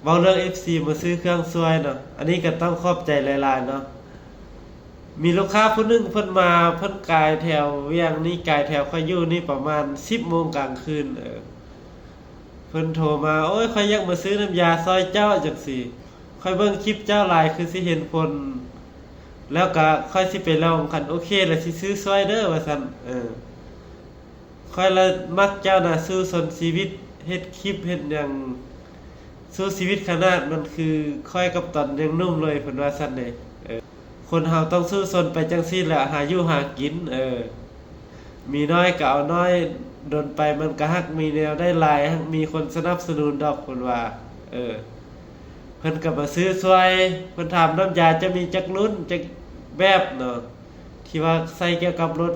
ເວົ້າເລື່ອງເອັຟຊີມາຊື້ເຄື່ອງຊ່ວຍເນາະ ອັນນີ້ກໍຕ້ອງຂອບໃຈຫຼາຍໆເນາະ. ມີລູກຄ້າຜູ້ໜຶ່ງເພິ່ນມາ ເພິ່ນກາຍແຖວວຽງນີ້ ກາຍແຖວຂ້ອຍຢູ່ນີ້ປະມານສິບໂມງກາງຄືນ ເອີ ເພິ່ນໂທມາ ໂອ້ຍ ຂ້ອຍຢາກມາຊື້ນ້ຳຢາຊ່ອຍເຈົ້າ ຈັ່ງຊີ້ ຂ້ອຍເບິ່ງຄລິບເຈົ້າຫຼາຍ ຄືຊິເຫັນຜົນ ແລ້ວກະຂ້ອຍຊິໄປລອງ ຄັນໂອເຄລະຊິຊື້ຊ່ວຍເດີ ວ່າຊັ້ນ ເອີ ຂ້ອຍລະມັກເຈົ້ານະ ສູ້ຊົນຊີວິດ ເຮັດຄລິບເຮັດຫຍັງ ສູ້ຊີວິດຂະໜາດ ມັນຄືຂ້ອຍກັບຕອນຍັງໜຸ່ມເລີຍ ເພິ່ນວ່າຊັ້ນເດ້. ເອີ ຄົນເຮົາຕ້ອງສູ້ຊົນໄປຈັ່ງຊີ້ແຫຼະ ຫາຢູ່ຫາກິນ ເອີ ມີໜ້ອຍກໍເອົາໜ້ອຍ ດົນໄປມັນກໍຮັກມີແນວໄດ້ຫຼາຍ ຮັກມີຄົນສະໜັບສະໜູນດອກ ເພິ່ນວ່າ ເອີ ເພິ່ນກໍມາຊື້ຊ່ວຍ ເພິ່ນຖາມນ້ຳຢາຈະມີຈັກລຸ້ນຈັກແບບເນາະ ທີ່ວ່າໃຊ້ກ່ຽວກັບລົດ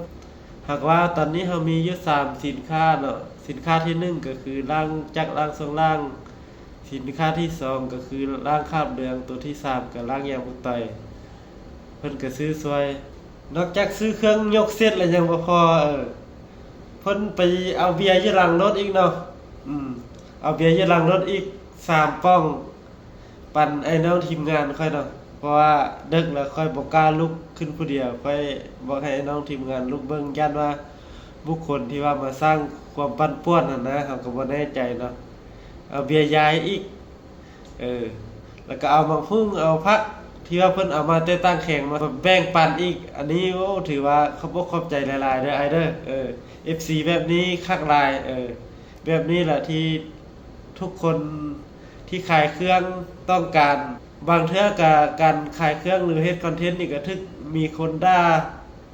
ຫາກວ່າຕອນນີ້ເຮົາມີຢູ່ສາມສິນຄ້າເນາະ ສິນຄ້າທີໜຶ່ງກໍຄືລ້າງຈັກ ລ້າງຊ່ວງລ່າງ ສິນຄ້າທີສອງກໍຄືລ້າງຄາບເຫຼືອງ ໂຕທີສາມກໍລ້າງຢາງບັກຕ່ອຍ ເພິ່ນກໍຊື້ຊ່ວຍ. ນອກຈາກຊື້ເຄື່ອງຍົກເຊັດແລ້ວຍັງບໍ່ພໍ ເອີ ເພິ່ນໄປເອົາເບຍຢູ່ຫຼັງລົດອີກເນາະ ອືມ ເອົາເບຍຢູ່ຫຼັງລົດອີກສາມປ່ອງ ປັນອ້າຍນ້ອງທີມງານຂ້ອຍເນາະ ເພາະວ່າເດິກແລ້ວຂ້ອຍບໍ່ກ້າລຸກຂຶ້ນຜູ້ດຽວ ຂ້ອຍບອກໃຫ້ອ້າຍນ້ອງທີມງານລຸກເບິ່ງ ຢ້ານວ່າບຸກຄົນທີ່ວ່າມາສ້າງຄວາມປັ່ນປ່ວນຫັ້ນນະ ເຮົາກໍບໍ່ແນ່ໃຈເນາະ ເອົາເບຍຢາຍອີກ ເອີ ແລ້ວກໍເອົາໝາກຫຸ່ງ ເອົາຜັກທີ່ວ່າເພິ່ນເອົາມາແຕ່ຕ່າງແຂວງມາແບ່ງປັນອີກ ອັນນີ້ ໂອ້ ຖືວ່າຂອບອົກຂອບໃຈຫຼາຍໆເດີອ້າຍເດີ ເອີ ເອັຟຊີແບບນີ້ຄັກຫຼາຍ ເອີ ແບບນີ້ລະທີ່ທຸກຄົນທີ່ຂາຍເຄື່ອງຕ້ອງການ ບາງເທື່ອກະການຂາຍເຄື່ອງ ຫຼືເຮັດຄອນເທັນນີ້ກະຖືກມີຄົນດ່າ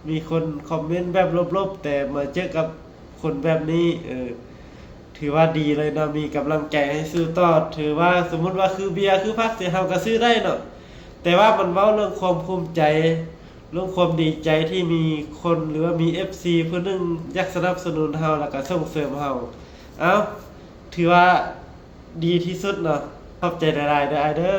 ມີຄົນຄອມເມັນແບບລົບໆ ແຕ່ມາເຈີກັບຄົນແບບນີ້ ເອີ ຖືວ່າດີເລີຍເນາະ ມີກຳລັງໃຈໃຫ້ສູ້ຕໍ່ ຖືວ່າສົມມຸດວ່າຄືເບຍ ຄືຜັກຊີ້ ເຮົາກະຊື້ໄດ້ເນາະ ແຕ່ວ່າມັນເວົ້າເລື່ອງຄວາມພູມໃຈ ເລື່ອງຄວາມດີໃຈທີ່ມີຄົນ ຫຼືວ່າມີເອັຟຊີຜູ້ໜຶ່ງຢາກສະໜັບສະໜູນເຮົາ ແລ້ວກະສົ່ງເສີມເຮົາ ເອົ້າ ຖືວ່າດີທີ່ສຸດເນາະ ຂອບໃຈຫຼາຍໆເດີອ້າຍເດີ.